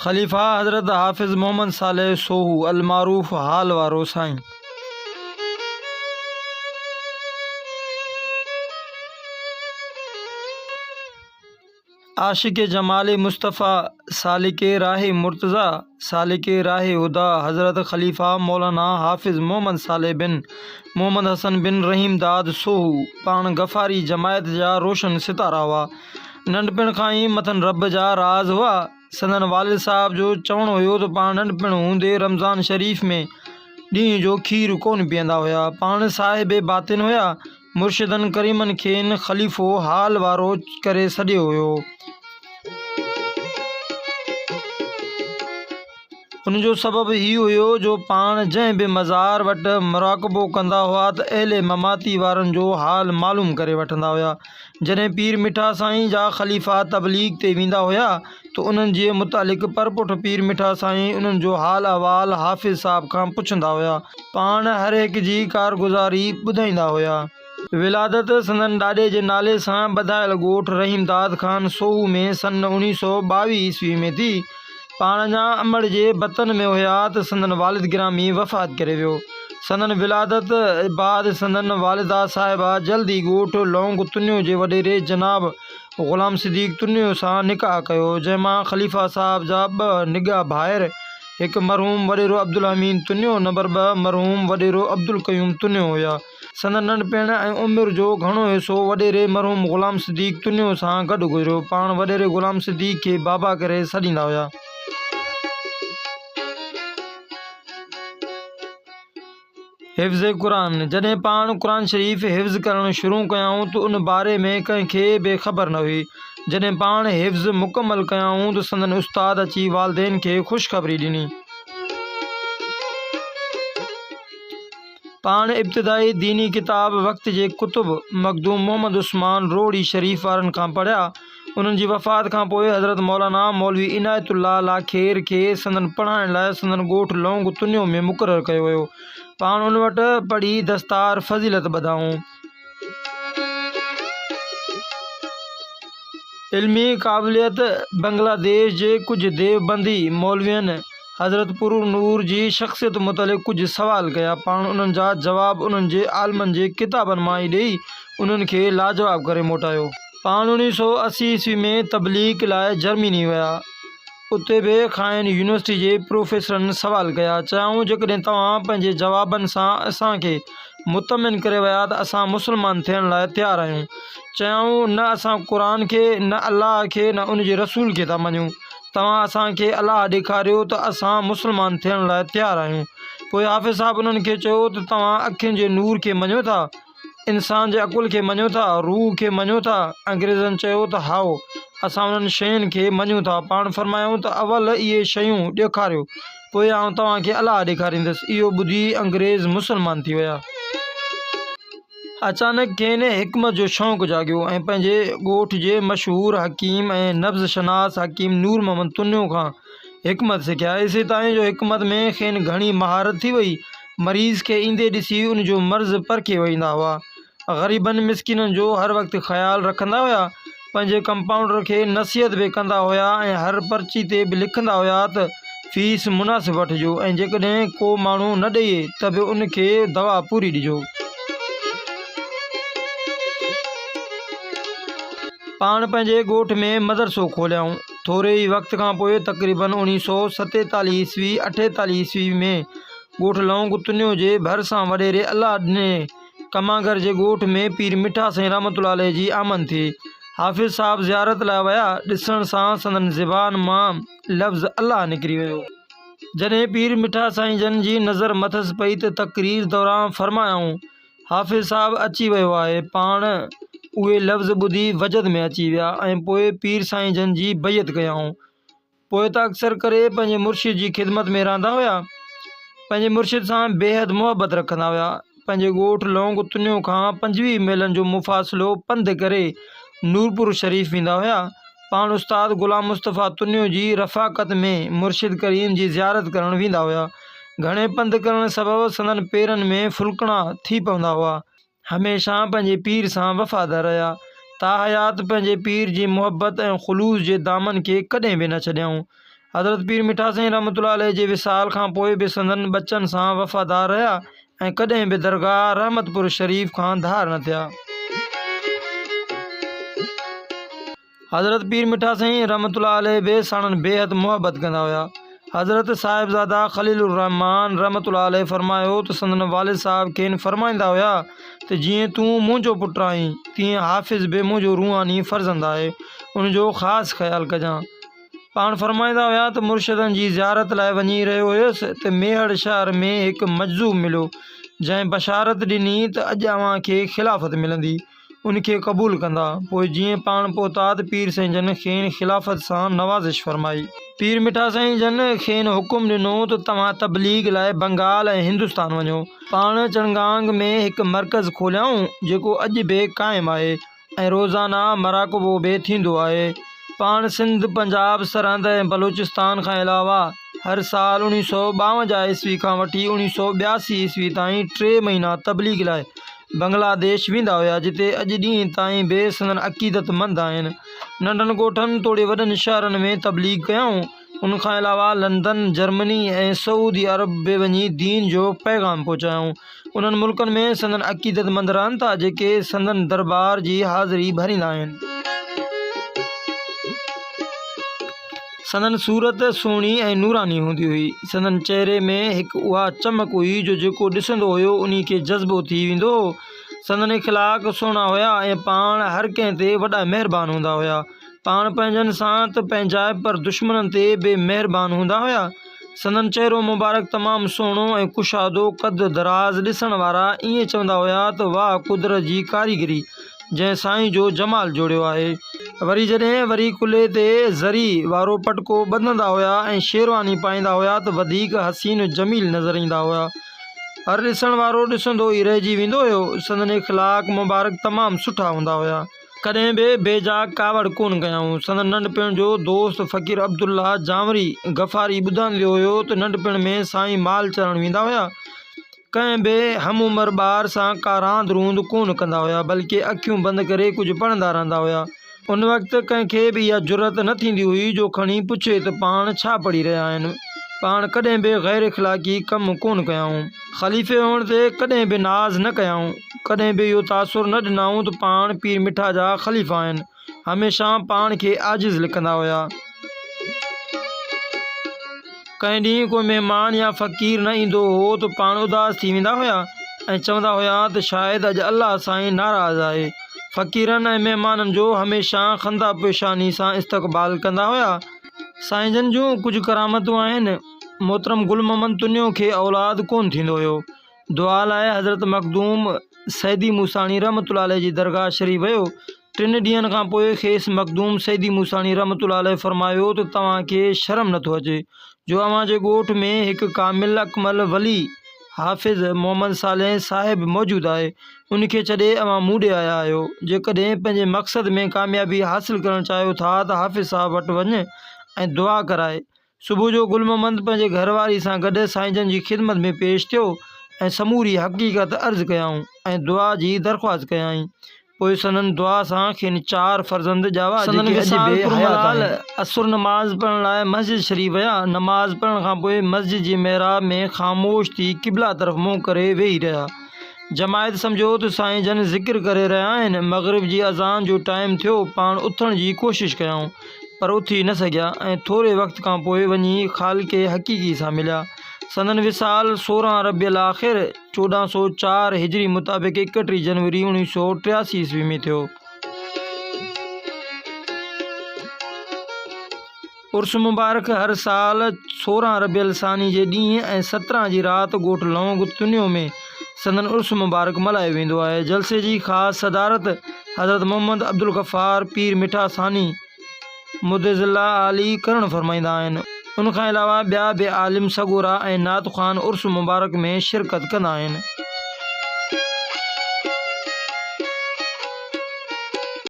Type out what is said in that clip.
خليفه حضرت حافظ محمد صالح سوهو المعروف حال وارو سائين. عاشق جمال مصطفيٰ سالڪ راهه مرتضيٰ سالڪ راهه هديٰ حضرت خليفه مولانا حافظ محمد صالح بن محمد حسن بن رحيم داد سوهو پاڻ غفاري جماعت جا روشن ستارا هئا. ننڍپڻ کان ئي مٿن رب جا راز هئا. سندن والد صاحب جو چوڻ هيو ته پاڻ ننڍپڻ هوندي رمضان شريف ۾ ڏينهن جو کير ڪونه پيئندا هيا. پاڻ صاحب باطن هيا. مرشدن ڪريمن کين خليفو حال وارو ڪري سڏيو هيو. ان جو سبب هي هيو جو پاڻ جنهن به مزار وٽ مراقبو ڪندا هئا ته اهل مماتي وارن جو حال معلوم ڪري وٺندا هيا. جڏهن پير مٺا سائين جا خليفا تبليغ تي ويندا هيا ته انهن جي متعلق پرپٺ پير مٺا سائين انهن جو حال احوال حافظ صاحب کان پڇندا هيا. پاڻ هر هڪ جي ڪارگذاري ٻڌائيندا هيا. ولادت سندن ڏاڏي جي نالي سان ٻڌايل ڳوٺ رحيم داد خان سوهو ۾ سن 1922 عيسوي ۾ ٿي. پاڻ اڃا امڙ جي بطن ۾ هيا ته سندن والد گرامي وفات ڪري ويو. سندن ولادت بعد سندن والده صاحبه جلد ئي ڳوٺ لونگ تنيو جي وڏيري جناب غلام صديق تنيو سان نڪاح ڪيو، جنهن مان خليفه صاحب جا ٻه نڳا ڀائر، هڪ مرحوم وڏيرو عبدالحميد تنيو، نمبر ٻه مرحوم وڏيرو عبدالقيوم تنيو هيا. سندن ننڍپڻ ۽ عمر جو گهڻو حصو وڏيري مرحوم غلام صديق تنيو سان گڏ گذريو. پاڻ وڏيري غلام صديق کي بابا ڪري سڏيندا هيا. حفظ قرآن، جڏهن پاڻ قرآن شريف حفظ ڪرڻ شروع ڪيائون ته ان باري ۾ ڪنهن کي به خبر نه هئي. جڏهن پاڻ حفظ مڪمل ڪيائون ته سندن استاد اچي والدين کي خوشخبري ڏني. پاڻ ابتدائي ديني ڪتاب وقت جي قطب مخدوم محمد عثمان روهڙي شريف وارن کان پڙهيا. انهن جي وفات کان پوء حضرت مولانا مولوي عنايت الله لاکير کي سندن پڙهائڻ لاء سندن ڳوٺ لونگ تنيو ۾ مقرر ڪيو ويو. پاڻ ان وٽ پڙهي دستار فضيلت ٻڌائون. علمي قابليت بنگلاديش جي ڪجهه ديوبندي مولوين حضرت پرنور جي شخصيت متعلق ڪجهه سوال ڪيا. پاڻ انهن جا جواب انهن جي عالمن جي ڪتابن مان ئي ڏيئي انهن کي لاجواب ڪري موٽايو. پاڻ 1980 عيسوي ۾ تبليغ لاء جرمني ويا. اتي به کانئن يونيورسٽي جي پروفيسرن سوال ڪيا. چيائون جيڪڏهن توهان پنهنجي جوابن سان اسان کي مطمئن ڪري ويا ته اسان مسلمان ٿيڻ لاء تيار آهيون. چيائون نه اسان قرآن کي نه الله کي نه ان جي رسول کي ٿا مڃون. توهان اسان کي الله ڏيکاريو ته اسان مسلمان ٿيڻ لاء تيار آهيون. پوء حافظ صاحب انهن کي چيو ته توهان اکين جي نور کي مڃو ٿا؟ انسان جي عقل کي مڃو ٿا، روح کي مڃو ٿا؟ انگريزن چيو ته هائو، اسان انهن شين کي مڃون ٿا. پاڻ فرمايائون ته اول اهي شيون ڏيکاريو، پوء آئون توهان کي الله ڏيکاريندس. اهو ٻڌي انگريز مسلمان ٿي ويا. اچانڪ کين حڪمت جو شوق جاڳيو ۽ پنهنجي ڳوٺ جي مشهور حڪيم ۽ نبض شناس حڪيم نور محمد تنيو کان حڪمت سکيا. ايسيتائين جو حڪمت ۾ کين گهڻي مهارت ٿي وئي. مريض کي ايندي ڏسي ان جو مرض پرکي ويندا هئا. غريبن مسڪينن جو هر وقت خيال رکندا هيا. پنهنجي ڪمپائونڊر کي نصيحت به ڪندا هيا ۽ هر پرچي تي به لکندا هيا ته فيس مناسب وٺجو ۽ جيڪڏهن ڪو ماڻهو نه ڏئي ته به ان کي دوا پوري ڏجو. پاڻ پنهنجي ڳوٺ ۾ مدرسو کوليائون. ٿوري ئي وقت کان پوء تقريبن 1947 عيسوي 48 عيسوي ۾ ڳوٺ لونگ تنيو جي ڀر سان وڏيري الله ڏني ڪمانگر جي ڳوٺ ۾ پير مٺا سائين رحمة الله عليه جي آمد ٿي. حافظ صاحب زيارت لاء ويا، ڏسڻ سان سندن زبان مان لفظ الله نڪري ويو. جڏهن پير مٺا سائين جن جي نظر مٿس پئي ته تقرير دوران فرمايائون، حافظ صاحب اچي ويو آهي. پاڻ اهي لفظ ٻڌي وجد ۾ اچي ويا ۽ پوء پير سائين جن جي بيعت ڪيائون. پوء ته اڪثر ڪري پنهنجي مرشد جي خدمت ۾ رهندا هيا. پنهنجي مرشد سان بيحد محبت رکندا هيا. پنهنجي ڳوٺ لونگ تنيو کان 25 ميلن جو مفاصلو پنڌ ڪري نورپور شريف ويندا هيا. پاڻ استاد غلام مصطفيٰ تنيو جي رفاقت ۾ مرشد ڪريم جي زيارت ڪرڻ ويندا هيا. گهڻي پنڌ ڪرڻ سبب سندن پيرن ۾ ڦلڪڻا ٿي پوندا هئا. هميشه پنهنجي پير سان وفادار رهيا. تاحيات پنهنجي پير جي محبت ۽ خلوص جي دامن کي ڪڏهن به نه ڇڏيائون. حضرت پير مٺا سائين رحمة الله عليه جي وصال کان پوء به سندن ٻچن سان وفادار رهيا ۽ ڪڏهن به درگاهه رحمت پور شريف کان ڌار نه ٿيا. حضرت پير مٺا سائين رحمة الله عليه به ساڻن بيحد محبت ڪندا هيا. حضرت صاحبزاده خليل الرحمان رحمة الله عليه فرمايو ته سندن والد صاحب کين فرمائيندا هيا ته جيئن تون منهنجو پٽ آهين تيئن حافظ به منهنجو روحاني فرزند آهي ان جو خاص خيال ڪجان. پاڻ فرمائيندا هيا ته مرشدن جي زيارت لاء وڃي رهيو هيس ته ميهڙ شهر ۾ هڪ مجذوب مليو جنهن بشارت ڏني ته اڄ اوهان کي خلافت ملندي ان کي قبول ڪندا پوء جيئن پاڻ پهتا ته پير سائين جن کين خلافت سان نوازش فرمائي. پير مٺا سائين جن کين حڪم ڏنو ته توهان تبليغ لاء بنگال ۽ هندستان وڃو. پاڻ چڻگانگ ۾ هڪ مرڪز کوليائون جيڪو اڄ به قائم آهي. ۽ روزانه مراقبو به ٿيندو آهي. پاڻ سنڌ، پنجاب، سرحد ۽ بلوچستان کان علاوه هر سال اوڻيهه سئو ٻاونجاهه عيسوي کان وٺي اوڻيهه سئو ٻياسي عيسوي تائين ٽي مهينا تبليغ لاء بنگلاديش ويندا هيا جتي اڄ ڏينهن تائين به سندن عقيدت مند آهن. ننڍن ڳوٺن توڙي وڏن شهرن ۾ تبليغ ڪيائون. ان کان علاوه لندن، جرمني ۽ سعودي عرب به وڃي دين جو پيغام پهچايائون. انهن ملڪن ۾ سندن عقيدتمند رهن ٿا جيڪي سندن دربار جي حاضري ڀريندا آهن. سندن صورت سهڻي ۽ نوراني هوندي هئي. سندن چهري ۾ هڪ اها چمڪ هئي جو جيڪو ڏسندو هيو انهي کي جذبو ٿي ويندو هو. سندن اخلاق سهڻا هيا ۽ پاڻ هر ڪنهن تي وڏا مهربان هوندا هيا. پاڻ پنهنجن سان ته پنهنجائپ پر دشمنن تي به مهربان هوندا هيا. سندن چهرو مبارڪ تمام سهڻو ۽ ڪشادو، قد دراز ڏسڻ وارا ائين چوندا هيا ته واهه قدرت جي ڪاريگري جنهن سائين جو جمال جوڙيو آهي. وري جڏهن وري ڪلهي تي زري وارو پٽڪو ٻڌندا هيا ۽ شيرواني پائيندا هيا ته وڌيڪ حسين و جميل نظر ايندا هيا. هر ڏسڻ وارو ڏسندو ئي رهجي ويندو هيو. سندن اخلاق مبارڪ تمام سٺا هوندا هيا. ڪڏهن به بيجا ڪاوڙ ڪونه ڪيائون. سندن ننڍپڻ جو دوست فقير عبدالله جانوري غفاري ٻڌائيندو هيو ته ننڍپڻ ۾ سائين مال چرڻ ويندا هيا. ڪنهن به هم عمر ٻار سان ڪا راند روند ڪونه ڪندا هيا بلڪه اکيون بند ڪري ڪجهه پڙهندا رهندا هيا. ان وقت ڪنهن کي به اها جرئت نه ٿيندي هئي جو کڻي پڇي ته پاڻ ڇا پڙهي رهيا آهن. پاڻ ڪڏهن به غير اخلاقي ڪم ڪونه ڪيائون. خليفي هئڻ تي ڪڏهن به ناز نه ڪيائون. ڪڏهن به اهو تاثر نه ڏنائون ته پاڻ پير مٺا جا خليفا آهن. هميشه پاڻ کي عاجز لکندا هيا. ڪنهن ڏينهن ڪو مهمان يا فقير نه ايندو هو ته پاڻ اداس ٿي ويندا هيا ۽ چوندا هيا ته شايد اڄ الله سائين ناراض آهي. فقيرن ۽ مهمانن جو هميشه خنده پيشاني سان استقبال ڪندا هيا. سائين جن جون ڪجهه ڪرامتون آهن. محترم گل محمد تنيو کي اولاد ڪونه ٿيندو هيو. دعا لاء حضرت مخدوم سيدي موساڻي رحمة الله عليه جي درگاهه شريف ويو. ٽن ڏينهن کان پوء کيس مخدوم سيدي موساڻي رحمة الله عليه فرمايو ته توهان کي شرم نٿو اچي جو اوهان جي ڳوٺ ۾ هڪ ڪامل اڪمل ولي حافظ محمد صالح صاحب موجود آهي ان کي ڇڏي اوهان مون ڏي آيا آهيو. جيڪڏهن پنهنجي مقصد ۾ ڪاميابي حاصل ڪرڻ چاهيو ٿا ته حافظ صاحب وٽ وڃ ۽ دعا ڪرائي. صبح جو گل محمد پنهنجي گهر واري سان گڏ سائينجن جي خدمت ۾ پيش ٿيو ۽ سموري حقيقت عرض ڪيائون ۽ دعا جي درخواست ڪيائين. پوء سندن دعا سان کين چار فرزند ڄاوا سندن جيڪي اڄ وصال به حيات پرملال آهن. عصر نماز پڙهڻ لاء مسجد شريف ويا. نماز پڙهڻ کان پوء مسجد جي محراب ۾ خاموش ٿي قبله طرف منهن ڪري ويهي رهيا. جماعت سمجهيو ته سائين جن ذڪر ڪري رهيا آهن. مغرب جي اذان جو ٽائيم ٿيو، پاڻ اٿڻ جي ڪوشش ڪيائون، پر اٿي نه سگهيا ۽ ٿوري وقت کان پوء وڃي خالق حقيقي سان مليا. سندن وصال 16 ربيع الاخر 1404 هجري مطابق 31 جنوري 1983 عيسوي ۾ ٿيو. عرس مبارڪ هر سال 16 ربيع الثاني جي ڏينهن ۽ 17 جي رات ڳوٺ لونگ تنيو ۾ سندن عرس مبارڪ ملهايو ويندو آهي. جلسي جي خاص صدارت حضرت محمد عبدالغفار پير مٺا ثاني مدظله عالي ڪرڻ فرمائيندا آهن. ان کان علاوه ٻيا به عالم سڳورا ۽ نعت خوان عرس مبارڪ ۾ شرڪت ڪندا آهن.